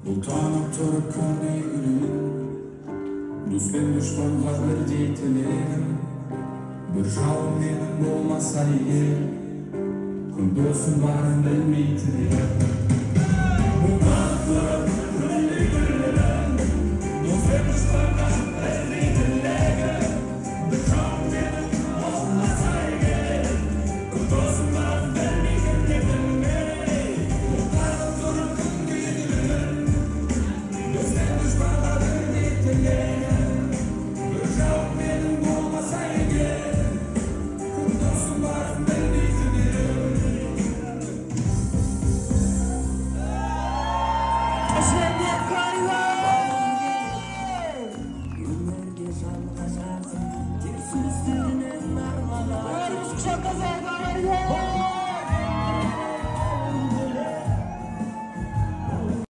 Бұлтанып тұрып күндей күлемін, дос пен дұшпанға бірдей тілегім. Бір жауым менің болмаса егер, күн досым барын білмейтін едім. Бұлтанып тұрып күндей күлемін, дос пен дұшпанға бірдей тілегім. Бір жауым менің болмаса егер, күн досым барын білмейтін едім. Бұлтанып тұрып күндей күлемін, дос пен дұшпанға бірдей тілегім. Бір жауым менің болмаса егер, күн досым барын білмейтін едім. Қошемет қойыңыз!